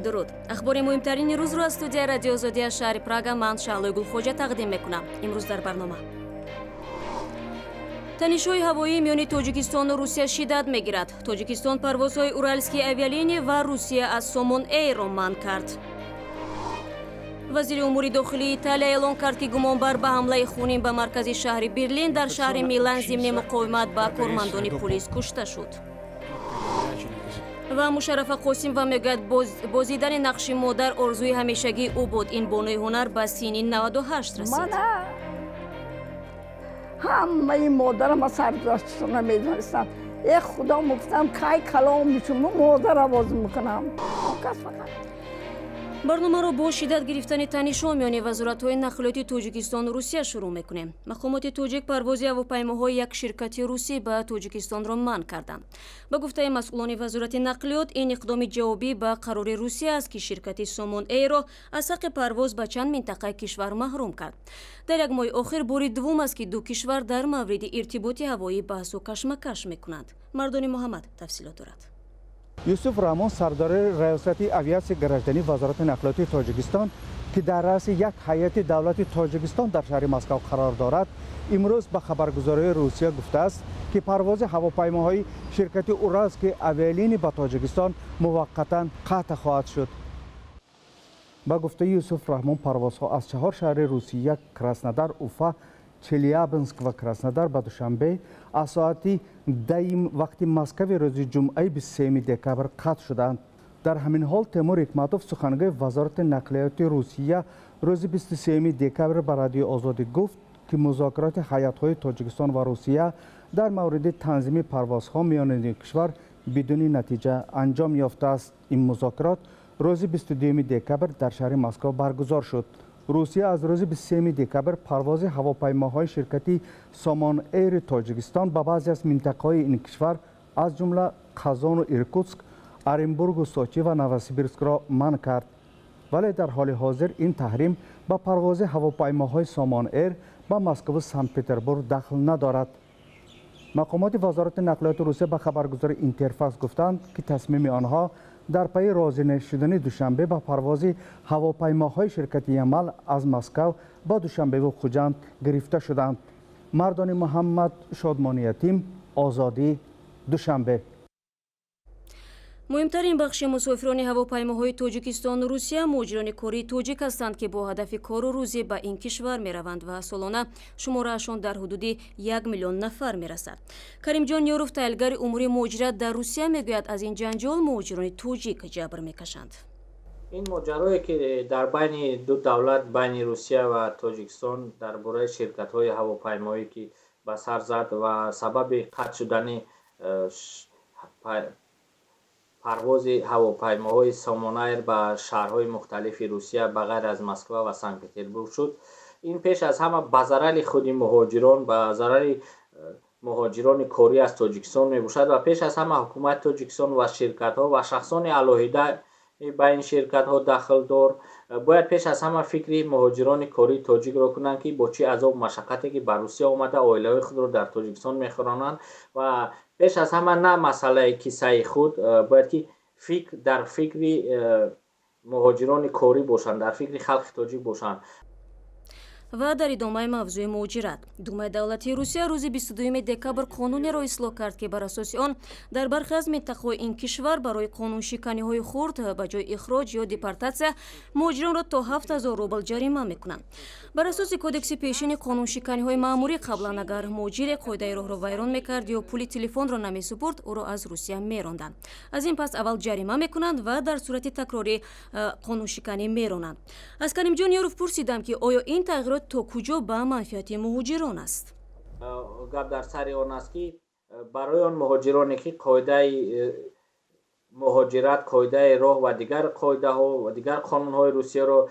Дуруд. Ахбори муҳимтарини рӯзро аз студияи Радиои Озодӣ аз шаҳри Прага ман, Шаҳлои Гулхоҷа, тақдим мекунам. Имрӯз дар барнома: танишҳои ҳавоӣ миёни Тоҷикистону Русия шиддат мегирад. Тоҷикистон парвозҳои Уральские авиалинии ва Русия аз Сомон Эйрро манъ кард. Вазири умури дохилии Италия эълон кард, ки гумонбар ба ҳамлаи хунин ба маркази шаҳри Берлин дар шаҳри Милан зимни муқовимат ба кормандони пулис кушта шуд. Ва Мушаррафа Қосимова мегӯяд, бозидани нақши модар орзуи ҳамешагии ӯ буд. Ин бонуи ҳунар ба синни 98 расид. Ҳамаи модарам саргузашташонро медонистам. Э Худо, мегуфтам, кай калом мешум, модар овоз мекунам. Кас фақат. Барномаро бо шиддат гирифтани танишҳо миёни вазоратҳои нақлиёти Тоҷикистону Русия шурӯъ мекунем. Мақомоти тоҷик парвози ҳавопаймоҳои як ширкати русӣ ба Тоҷикистонро манъ карданд. Ба гуфтаи масъулони вазорати нақлиёт, ин иқдоми ҷавобӣ ба қарори Русия аст, ки ширкати Сомон Эйро аз ҳаққи парвоз ба чанд минтақаи кишвар маҳрум кард. Дар як моҳи охир бори дуввум аст, ки ду кишвар дар мавриди иртиботи ҳавоӣ баҳсу кашмакаш мекунанд. Мардони Муҳаммад тафсилот дорад. Юсуф Раҳмон, сардори раёсати авиатсияи гражданӣ Вазорати нақлиёти Тоҷикистон, ки дар раъси як ҳайати давлати Тоҷикистон дар шаҳри Москав қарор дорад, имрӯз ба хабаргузории Русия гуфтааст, ки парвози ҳавопаймоҳои ширкати Уральские авиалинии ба Тоҷикистон муваққатан қатъ хоҳад шуд. Ба гуфтаи Юсуф Раҳмон, парвозҳо аз чаҳор шаҳри Русия: Краснодар, Уфа, Челябинск ва Краснодар ба Душанбе аз соати 10-и вақти Москави рӯзи ҷумъаи 23 декабр қатъ шуданд. Дар ҳамин ҳол Темур Ҳикматов, сухангӯи Вазорати нақлиёти Русия, рӯзи 23 декабр ба Радиои Озодӣ гуфт, ки музокироти ҳайатҳои Тоҷикистон ва Русия дар мавриди танзими парвозҳо миёни ду кишвар бидуни натиҷа анҷом ёфтааст. Ин музокирот рӯзи 22 декабр дар шаҳри Москав баргузор шуд. Русия аз рӯзи 23 декабр парвози ҳавопаймоҳои ширкати Сомон Эйри Тоҷикистон ба баъзе аз минтақаҳои ин кишвар, аз ҷумла Қазону Иркутск, Оренбургу Сочи ва Новосибирскро манъ кард. Вале дар ҳоли ҳозир ин таҳрим ба парвози ҳавопаймоҳои Сомон Эйр ба Москаву Санкт Петербург дахл надорад. Мақомоти Вазорати нақлиёти Русия ба хабаргузори Интерфакс гуфтанд, ки тасмими онҳо дар пайи розӣ нашудани Душанбе ба парвози ҳавопаймоҳои ширкати Ямал аз Москав ба Душанбеву Хуҷанд гирифта шуданд. Мардони Муҳаммад, Шодмони Ятим, Озодӣ, Душанбе. Муҳимтарин бахши мусофирони ҳавопаймоҳои Тоҷикистону Русия муҳоҷирони кории тоҷик ҳастанд, ки бо ҳадафи кору рӯзӣ ба ин кишвар мераванд ва солона шумораашон дар ҳудуди 1 миллион нафар мерасад. Каримҷон Ёров, таҳлилгари умури муҳоҷират дар Русия, мегӯяд, аз ин ҷанҷол муҳоҷирони тоҷик ҷабр мекашанд. Ин моҷарое, ки дар байни ду давлат, байни Русия ва Тоҷикистон, дар бораи ширкатҳои ҳавопаймоӣ, ки ба сар зад ва сабаби қатъ шудани парвози ҳавопаймоҳои Сомон Эйр ба шаҳрҳои мухталифи Русия, ба ғайр аз Москва ва Санкт Петербург шуд, ин пеш аз ҳама ба зарари худи муҳоҷирон, ба зарари муҳоҷирони корӣ аз Тоҷикистон мебошад. Ва пеш аз ҳама ҳукумати Тоҷикистон ва ширкатҳо ва шахсони алоҳида ба ин ширкатҳо дахлдор бояд пеш аз ҳама фикри муҳоҷирони кории тоҷикро кунанд, ки бо чӣ азобу машаққате ки ба Русия омада, оилаҳои худро дар Тоҷикистон мехӯронанд. Ва пеш аз ҳама на масъалаи кисаи худ, бояд ки фикр дар фикри муҳоҷирони корӣ бошанд, дар фикри халқи тоҷик бошанд. Ва дар идомаи мавзӯи муҳоҷират, Думаи давлатии Русия рӯзи 22 декабр қонунеро ислоҳ кард, ки бар асоси он дар бархе аз минтақаҳои ин кишвар барои қонуншиканиҳои хурд ба ҷои ихроҷ ё депортатсия муҳоҷиронро то 7000 рубл ҷарима мекунанд. Бар асоси кодекси пешини қонуншиканиҳои маъмурӣ, қаблан агар муҳоҷире қоидаи роҳро вайрон мекард ё пули телефонро намесупурд, ӯро аз Русия меронданд. Аз ин пас аввал ҷарима мекунанд ва дар сурати такрорӣ қонуншиканӣ меронанд. Аз Каримҷон Ёров пурсидам, ки оё ин тағйирот то куҷо ба манфиати муҳоҷирон аст. Гап дар сари он аст, ки барои он муҳоҷироне, ки қоидаи муҳоҷират, қоидаи роҳ ва дигар қоидаҳо ва дигар қонунҳои Русияро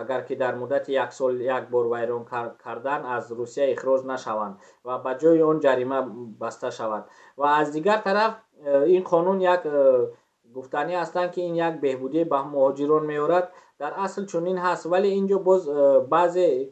агар ки дар муддати як сол як бор вайрон кардан, аз Русия ихроҷ нашаванд ва ба ҷои он ҷарима баста шавад. Ва аз дигар тараф ин қонун як гуфтанӣ ҳастанд, ки ин як беҳбудӣ ба муҳоҷирон меорад. Дар асл чунин ҳаст, вале ин ҷо боз баъзе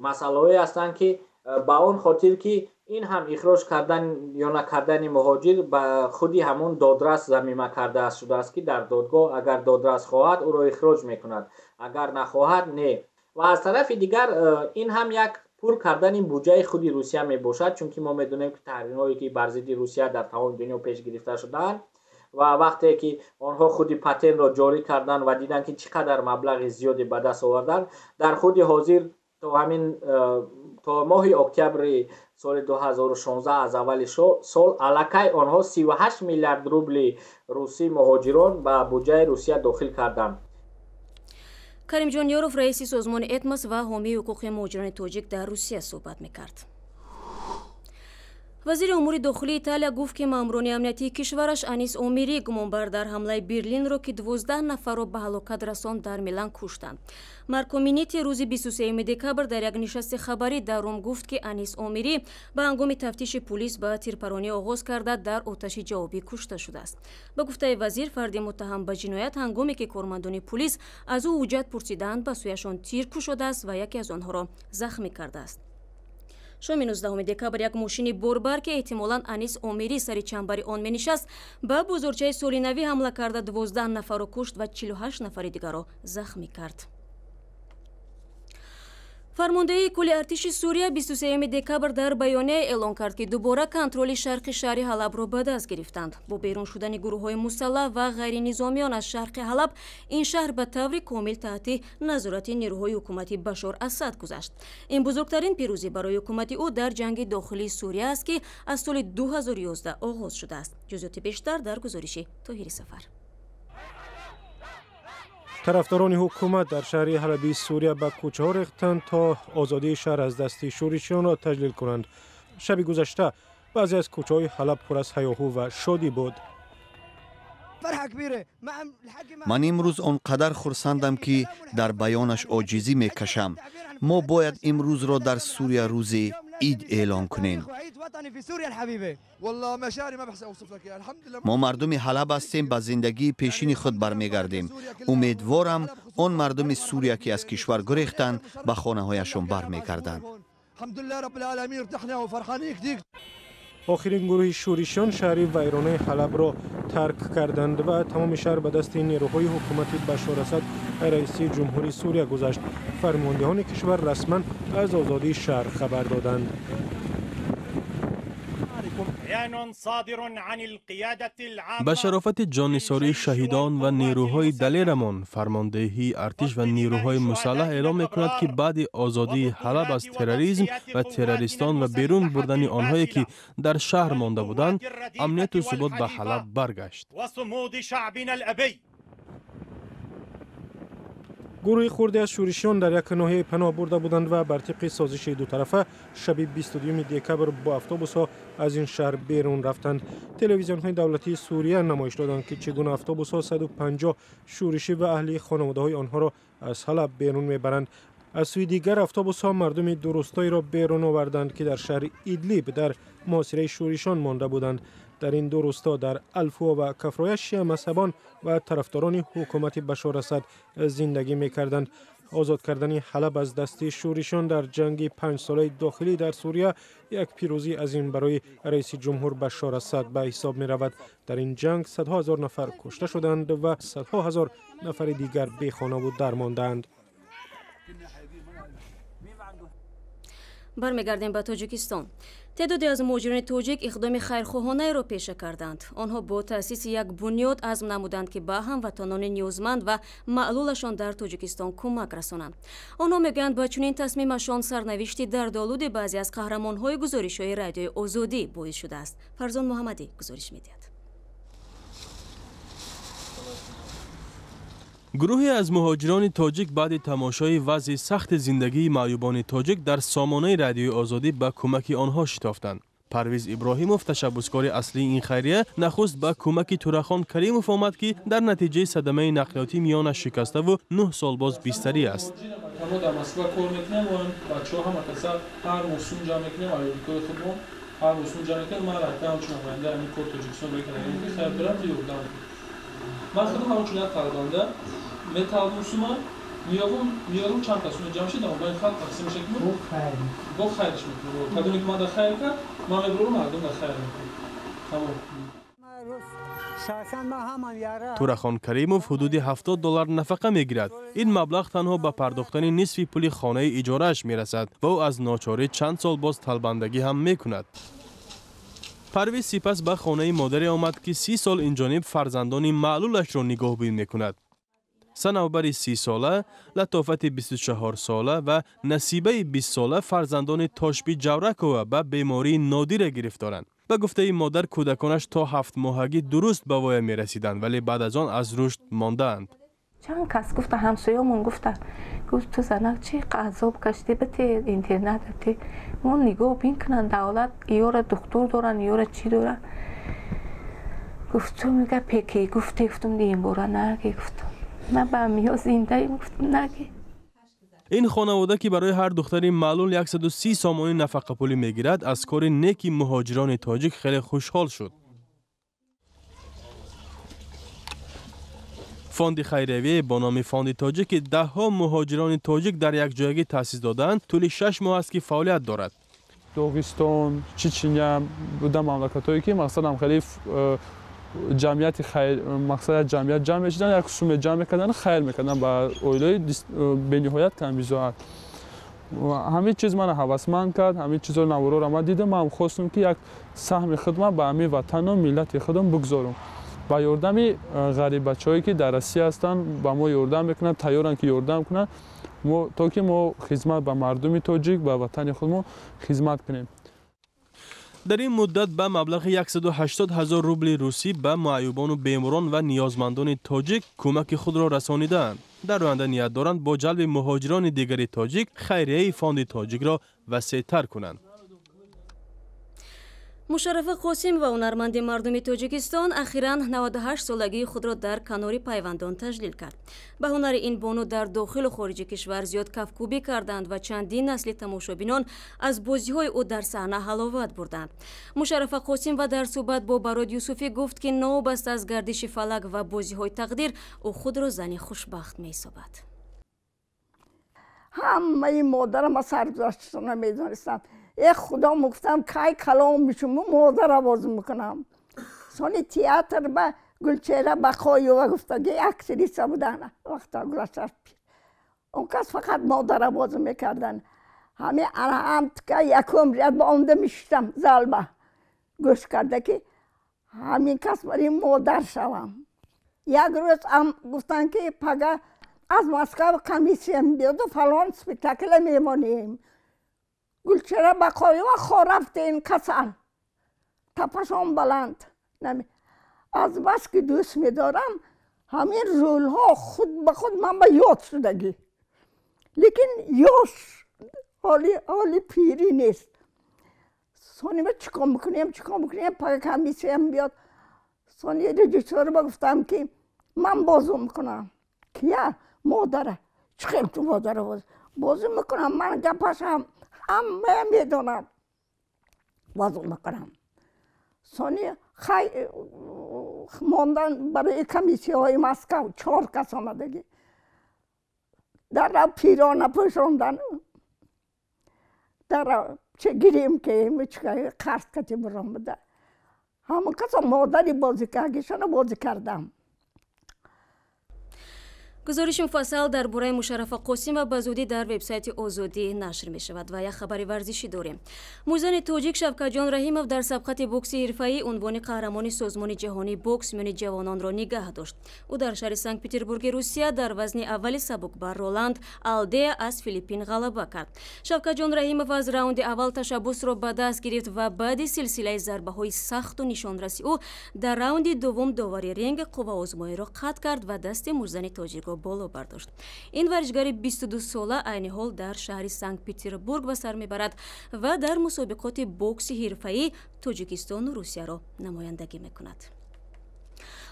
масъалаҳое ҳастанд, ки Ба он хотир ки ин ҳам ихроҷ кардан ё накардани муҳоҷир ба худи ҳамон додрас замима карда шудааст, ки дар додгоҳ агар додрас хоҳад, ӯро ихроҷ мекунад, агар нахоҳад, не. Ва аз тарафи дигар ин ҳам як пур кардани буҷаи худи Русия мебошад, чунки мо медонем, ки таҳримҳое ки бар зидди Русия дар тамоми дунё пеш гирифта шудаанд ва вақте ки онҳо худи патентро ҷорӣ карданд ва диданд, ки чӣ қадар маблағи зиёде ба даст оварданд, дар худи ҳозир то ҳамин то моҳи октябри соли 2016, аз аввали сол аллакай онҳо 38 миллиард рубли русӣ муҳоҷирон ба буҷаи Русия дохил карданд. Каримҷон Ёров, раиси созмони Этмос ва ҳомии ҳуқуқи муҳоҷирони тоҷик дар Русия, суҳбат мекард. Вазири умури дохилии Италия гуфт, ки маъмурони амниятии кишвараш Анис Омирӣ, гумонбар дар ҳамлаи Берлинро, ки 12 нафарро ба ҳалокат расонд, дар Милан куштанд. Марко Минити рӯзи 23 декабр дар як нишасти хабарӣ дар Рум гуфт, ки Анис Омирӣ ба ҳангоми тафтиши пулис ба тирпаронӣ оғоз карда, дар оташи ҷавобӣ кушта шудааст. Ба гуфтаи вазир, фарди муттаҳам ба ҷиноят ҳангоме ки кормандони пулис аз ӯ ҳуҷҷат пурсидаанд, ба сӯяшон тир кушодааст ва яке аз онҳоро захмӣ кардааст. Шоми 19 декабр як мошини борбар, ки эҳтимолан Анис Омирӣ сари чанбари он менишаст, ба бозорчаи солинавӣ ҳамла карда, 12 нафарро кушт ва 48 нафари дигарро захмӣ кард. Фармондеҳии кулли артиши Сурия 23 декабр дар баёния эълон кард, ки дубора контроли шарқи шаҳри Ҳалабро ба даст гирифтанд. Бо берун шудани гурӯҳҳои мусаллаҳ ва ғайринизомиён аз шарқи Ҳалаб, ин шаҳр ба таври комил таҳти назорати нерӯҳои ҳукумати Башор Асад гузашт. Ин бузургтарин пирӯзӣ барои ҳукумати ӯ дар ҷанги дохилии Сурия аст, ки аз соли 2011 оғоз шудааст. Ҷузъиёти бештар дар гузориши Тоҳири Сафар. Тарафдорони ҳукумат дар шаҳри Ҳалаби Сурия ба кӯчаҳо рехтанд, то озодии шаҳр аз дасти шӯришиёнро таҷлил кунанд. Шаби гузашта баъзе аз кӯчаҳои Ҳалаб пур аз ҳаёҳу ва шодӣ буд. Ман имрӯз он қадар хурсандам, ки дар баёнаш оҷизӣ мекашам. Мо бояд имрӯзро дар Сурия рӯзи ид эълон кунем. Мо мардуми Ҳалаб ҳастем, ба зиндагии пешини худ бармегардем. Умедворам, он мардуми Сурия, ки аз кишвар гурехтанд, ба хонаҳояшон бармегарданд. Охирин гурӯҳи шӯришиён шаҳри вайронаи Ҳалабро тарк карданд ва тамоми шаҳр ба дасти нерӯҳои ҳукумати Башор Асад, раиси ҷумҳури Сурия, гузашт. Фармондеҳони кишвар расман аз озодии шаҳр хабар доданд. Ба шарофати ҷоннисории шаҳидон ва нерӯҳои далерамон, фармондеҳии артиш ва нерӯҳои мусаллаҳ эълом мекунад, ки баъди озодии Ҳалаб аз терроризм ва террористон ва берун бурдани онҳое, ки дар шаҳр монда буданд, амнияту субот ба Ҳалаб баргашт. Гурӯҳи хурде аз шӯришиён дар як ноҳияи паноҳ бурда буданд ва бар тибқи созиши дутарафа шаби 22 декабр бо автобусҳо аз ин шаҳр берун рафтанд. Телевизионҳои давлатии Сурия намоиш доданд, ки чӣ гуна автобусҳо 150 шӯришӣ ва аҳли хонаводаҳои онҳоро аз Ҳалаб берун мебаранд. Аз сӯи дигар, автобусҳо мардуми ду рӯстоиро берун оварданд, ки дар шаҳри Идлиб дар муҳосираи шӯришон монда буданд. Дар ин ду рӯсто, дар Алфуа ва Кафроя, шиамазҳабон ва тарафдорони ҳукумати Башор Асад зиндагӣ мекарданд. Озод кардани Ҳалаб аз дасти шӯришон дар ҷанги панҷсолаи дохилӣ дар Сурия як пирӯзии азим барои раиси ҷумҳур Башор Асад ба ҳисоб меравад. Дар ин ҷанг садҳо ҳазор нафар кушта шуданд ва садҳо ҳазор нафари дигар бехонаву дар мондаанд. Бармегардем ба Тоҷикистон. Теъдоде аз муҳоҷирони тоҷик иқдоми хайрхоҳонаеро пеша карданд. Онҳо бо таъсиси як бунёд азм намуданд, ки ба ҳамватанони ниёзманд ва маълулашон дар Тоҷикистон кӯмак расонанд. Онҳо мегӯянд, ба чунин тасмимашон сарнавишти дардолуди баъзе аз қаҳрамонҳои гузоришҳои Радиои Озодӣ боис шудааст. Фарзон Муҳаммадӣ гузориш медиҳад. Гурӯҳе аз муҳоҷирони тоҷик баъди тамошои вазъи сахти зиндагии маъюбони тоҷик дар сомонаи Радиои Озодӣ ба кӯмаки онҳо шитофтанд. Парвиз Иброҳимов, ташаббускори аслии ин хайрия, нахуст ба кӯмаки Турахон Каримов омад, ки дар натиҷаи садамаи нақлиётӣ миёнаш шикаставу 9 сол боз бистарӣ аст. Мо дар Москва кор мекунем, мо бачаҳо ҳама каса ҳар мавсум ҷамъ мекунем, аёдикои худмон ҳар мавсум ҷамъ мекунем. Ман рафта ҳамчун намояндаи ҳамин кор Тоҷикистон мекунам, ки хайр бирам, ёрдам. Ман худам ҳамчун як талабанда металабам сума. Миёрум чанд кас ҷамъ шид, дар халқ тақсим мешавад ки бо хайрш мекунем. Кадоме ки ман дар хайр кард, ман мебурам, мардум дар хайр мекунем. Тамом. Турахон Каримов ҳудуди $70 нафақа мегирад. Ин маблағ танҳо ба пардохтани нисфи пули хонаи иҷорааш мерасад ва ӯ аз ночорӣ чанд сол боз талбандагӣ ҳам мекунад. Парвиз сипас ба хонаи модаре омад, ки 30 сол инҷониб фарзандони маълулашро нигоҳбин мекунад. Санавбари 30-сола, Латофати 24-сола ва Насибаи 20-сола фарзандони Тошби Ҷавракова ба бемории нодира гирифторанд. Ба гуфтаи модар, кӯдаконаш то 7 моҳагӣ дуруст ба воя мерасиданд, вале баъд аз он аз рушд мондаанд. Чанд кас гуфта, ҳамсоёмон гуфта, гуфт: «Ту занак чи азоб кашидӣ, бите интернат те мо нигоҳ бин кунанд, давлат иёра духтур доранд, иёра чӣ доранд». Гуфт: «Ту мега пеки гуфте?» Гуфтум: «Ин бора наги». Гуфтум: «Ма ба миё зиндаем». Гуфтум: «Наги». Ин хонавода, ки барои ҳар духтари маълул 130 сомонӣ нафақапулӣ мегирад, аз кори неки муҳоҷирони тоҷик хеле хушҳол шуд. Фонди хайриявие бо номи Фонди Тоҷик, ки даҳҳо муҳоҷирони тоҷик дар якҷоягӣ таъсис додаанд, тӯли 6 моҳ аст, ки фаъолият дорад. Доғистон, Чечиня буда, мамлакатҳое ки мақсадам хеле ҷамъияти хайр, мақсад як ҷамъият ҷамъ мешуданд, як суме ҷамъ мекарданд, хайр мекарданд ба оилаи бениҳоят камбизоат. Ҳамин чиз мана ҳавасманд кард. Ҳамин чизро, наворора ман дидам, ман хостум, ки як саҳми худман ба ҳамин ватану миллати худам бигзорам, ба ёрдами ғариббачаҳое, ки дар Россия ҳастанд, ба мо ёрдам мекунанд, тайёранд, ки ёрдам кунанд то ки мо хизмат ба мардуми тоҷик, ба ватани худмо хизмат кунем. Дар ин муддат ба маблағи 180 ҳазор рубли русӣ ба маъюбону беморон ва ниёзмандони тоҷик кӯмаки худро расонидаанд. Дар оянда ният доранд бо ҷалби муҳоҷирони дигари тоҷик хайрияи Фонди Тоҷикро васеътар кунанд. Мушаррафа Қосимова, ҳунарманди мардуми Тоҷикистон, ахиран 98 солагии худро дар канори пайвандон таҷлил кард. Ба ҳунари ин бону дар дохилу хориҷи кишвар зиёд кафкӯбӣ карданд ва чандин насли тамошобинон аз бозиҳои ӯ дар саҳна ҳаловат бурданд. Мушаррафа Қосимова дар суҳбат бо Барод Юсуфӣ гуфт, ки новобаста аз гардиши фалак ва бозиҳои тақдир, ӯ худро зани хушбахт меҳисобад. Ҳамаи модарам аз саргузашташона медонистам. Э худо, мегуфтам, кай калон мешум, модар овоз мекунам. Сони театр ба Гулчеҳра Бақоева гуфтаги актриса будан, вақта гузашта, он кас фақат модар овоз мекардан. Ҳами ана якум ряд ба омда мешиштам, залба гӯш карда, ки ҳамин кас барои модар шавам. Як рӯз ам гуфтанд, ки пага аз Москва комиссия мебиёду, фалон спектакля мемонем. Гулчеҳра Бақоева хорафтен, касал, тапашон баланд. Аз бас ки дӯст медорам, ҳамин ролҳо худ ба худ ман ба ёд шудагӣ. Лекин ёш ҳоли пирӣ нест. Сони ма чӣ кор мекунем, чӣ кор мекунем, пага комиссиям биёд. Сони режиссёр ба гуфтам, ки ман бозу мекунам. Кия? Модара. Чӣ хел ту модара бозӣ мекунам? Ман гапашам ҳамая медонам, бозу мекунам. Сони хай мондан барои комиссияҳои Москав, чор кас омадагӣ. Дара пирона пӯшондан, дара че гирем, ки қарз кати биромада. Ҳамон касо модари бозӣ кардагишона бозӣ кардам. Гузориши муфассал дар бораи Мушаррафа Қосимова ба зудӣ дар вебсайти Озодӣ нашр мешавад. Ва як хабари варзишӣ дорем. Мӯйзани тоҷик Шавкатҷон Раҳимов дар сабқати бокси ҳирфаӣ унвони қаҳрамони Созмони ҷаҳонии бокс миёни ҷавононро нигаҳ дошт. Ӯ дар шаҳри Санкт Петербурги Русия дар вазни аввали сабук бар Роланд Алдея аз Филиппин ғалаба кард. Шавкатҷон Раҳимов аз раунди аввал ташаббусро ба даст гирифт ва баъди силсилаи зарбаҳои сахту нишонраси ӯ дар раунди дуввум довари ринг қувваозмоиро қатъ кард ва дасти мӯйзани тоҷикро боло бардошт. Ин варзишгари 22 сола айни ҳол дар шаҳри Санкт Петербург ба сар мебарад ва дар мусобиқоти бокси ҳирфаӣ Тоҷикистону Русияро намояндагӣ мекунад.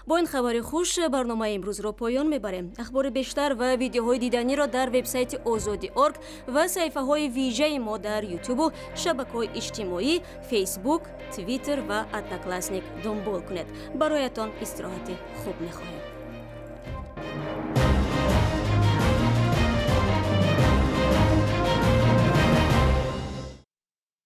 Бо ин хабари хуш барномаи имрӯзро поён мебарем. Ахбори бештар ва видеоҳои диданиро дар вебсайти Озодӣ орг ва саҳифаҳои вижаи мо дар Ютубу шабакаҳои иҷтимоӣ, Фейсбук, Твиттер ва Одноклассник дунбол кунед. Бароятон истироҳати хуб мехоҳем.